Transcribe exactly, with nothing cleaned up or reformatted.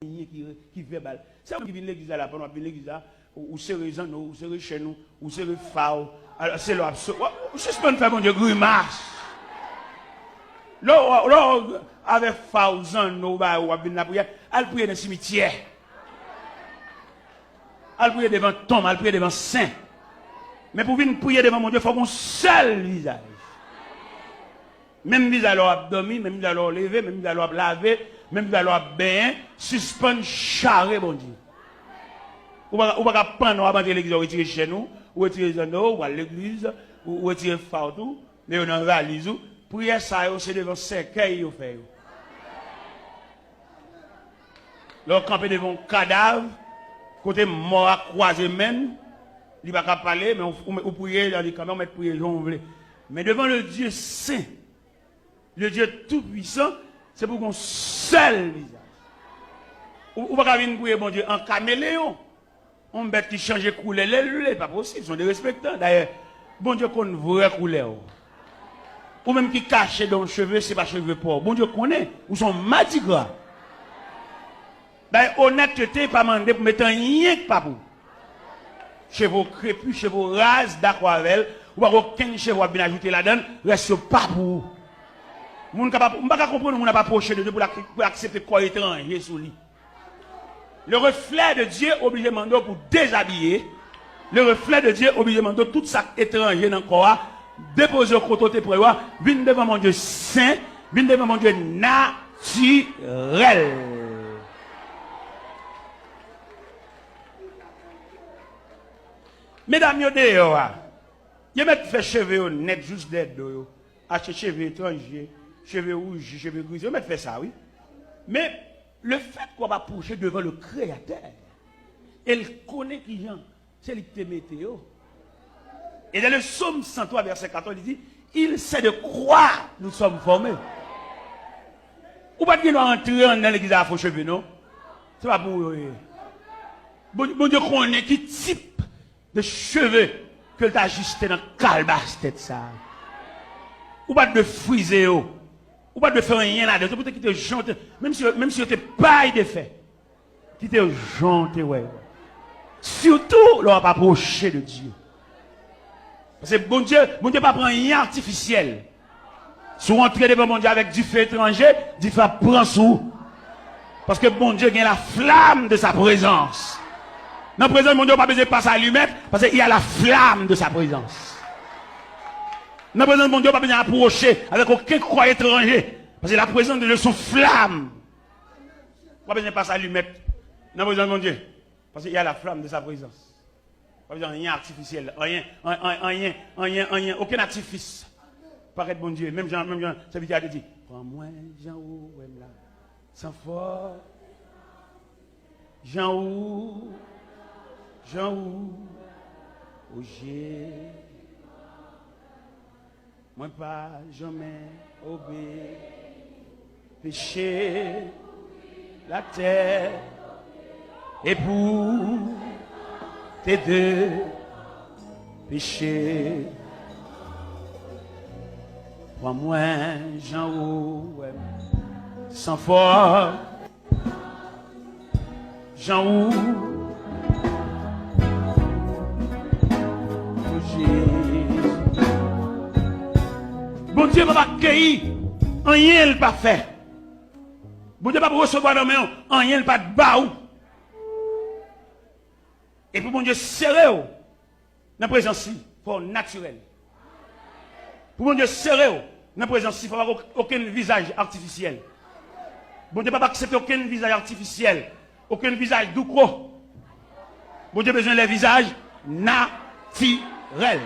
anyen ki, ki vèbal. Se ou ki vin legliz la, la, pandan w ap vin legliz la, ou, ou sere zanno w, ou sere chèn ou, ou sere fa w. Alò, se lè w ap so-, w ap, ou sispann fè Bondye grimas. Lè w, lè w avèk fa w, zanno w, ba w ap vin lapriyè, al priye nan simityè. Al priye devan tonm, al priye devan sen. Men pou w vin priye devan Bondye, fòk w gen yon sèl vizaj. Menm vizaj lè w ap dòmi, menm vizaj lè w leve, menm vizaj lè w ap lave, menm vizaj lè w ap benyen, sispann chare Bondye. Ou pa, ou pa ka pandan w ap antre legliz, ou retire chèn ou, ou retire zanno w, ou al legliz, ou, ou retire fa w tou, men yo nan valiz ou. Priyè sa yo, se devan sèkèy yo fè yo. Lè w kanpe devan yon kadav, kote mò a kwaze men l, li pa ka pale, men ou, ou, ou priye, li kanpe, ou mèt priye jan w vle. Men devan le Dieu saint, le Dieu tout puissant, se pou gen yon sèl vizaj. Ou, ou pa ka vin priye Bondye an kameleyon. Yon bèt ki chanje koulè lè l vle, pa posib, se yon derespektan. Dayè, Bondye konn vrè koulè w. Ou menm ki kache dan yon cheve, se pa cheve pa w. Bondye konnen, ou se yon madigra. Dayè, onètete pa mande pou mete anyen k pa pou w. Cheve w krepi, cheve w raz, dakò avè l, ou pa gen okenn cheve w ap vin ajoute ladan l, rès yo pa pou ou. Moun kapab, m pa ka konprann yon moun ap apwoche de Dye pou l ak-, pou l aksepte kò etranje sou li. Le reflet de Dieu oblije mande w pou dezabiye. Le reflet de Dieu oblije mande w tout sa k etranje nan kò a, depoze yo kote w te pran yo a, vin devan Bondye sen, vin devan Bondye natirèl. Medam yo deyò a, yo mèt fè cheve yo nèt jis dèyè do yo. Achte cheve etranje, cheve wouji, cheve grize, yo mèt fè sa, wi. Men, lefètke w ap apwoche devan le Créateur, e l konnen kijan se li ki te mete yo. Et dans le psaume cent trois, verset quatorze, il dit, il sait de quoi nous sommes formés. Ou pa t gen dwa antre anndan legliz la fo cheve, non. Se pa pou ou yo ye. Bon, Bondye konnen ki tip de cheve ke l t ajiste nan kalbas tèt sa a. Ou pa t dwe frize yo. Ou pa t dwe fè anyen ladan yo. Se pou te kite jan w te, menm si, menm si yo te pay de fè, kite yo jan w te wè yo. Sitou lè w ap apwoche de Dye. Paske Bondye, Bondye pa pran anyen atifisyèl. Si w antre devan Bondye avèk dife etranje, dife ap pran sou ou. Paske Bondye gen la flamme de sa présence. Nan prezans Bondye, ou pa bezwen pase alimèt, paske il y a la flamme de sa présence. Nan prezans Bondye, ou pa bezwen apwoche avèk okenn kò etranje, paske la présence de Dieu se yon flamme. Ou pa bezwen pase alimèt nan prezans Bondye, paske il y a la flamme de sa présence. Pa bezwen anyen atifisyèl, anyen, an-, an-, anyen, anyen, anyen, okenn atifis. Parèt Bondye, menm jan, menm jan sèvitè a te di, pran mwen jan ou wè m la, san fòs, jan ou, jan ou, o Jezi. Mwen pa janmen obeyi peche latè, e pou te de peche. Pran mwen jan ou wè m, san fòs, jan ou. O Jezi. Bondye p ap akeyi anyen l pa fè. Bondye p ap resevwa nan men w anyen l pa t ba ou. E pou Bondye sere w nan prezans li, fò w natirèl. Pou Bondye sere w nan prezans li, fò pa gen okenn vizaj atifisyèl. Bondye p ap aksepte okenn vizaj atifisyèl, okenn vizaj doukò. Bondye bezwen lè vizaj natirèl.